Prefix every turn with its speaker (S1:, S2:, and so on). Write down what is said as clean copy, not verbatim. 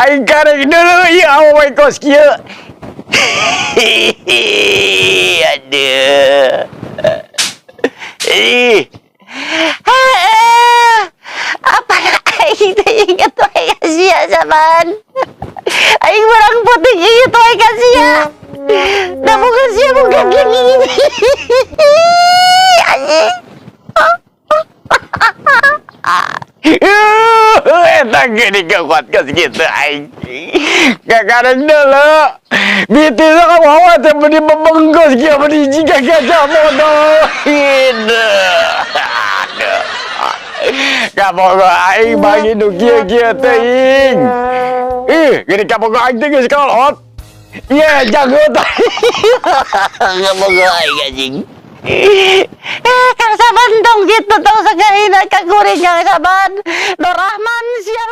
S1: Aing karek deuleu ieu awewe kos kieu. Aduh. Ih.
S2: Heeh. Apa aing teh inget wae ka sia, Saban. Aing barang putih inget wae ka sia. Da bukan sia bukan gini. Anjing.
S1: Eta gini kuat kos kitu aing. Kakarek deuleu. Biti sok wawa teh meuni bebengkos kieu, meuni jiga gajah bodoh. Aduh. Kabogo aing bagi nu kieu-kieu teuing. Ih, gini kabogo aing teh geus kolot. Iya, jago teh.
S2: Kabogo aing, anjing. Eh, Kang Saban, tong gitu, tong sagaina ka kuring, Kang Saban. Dorahman sia.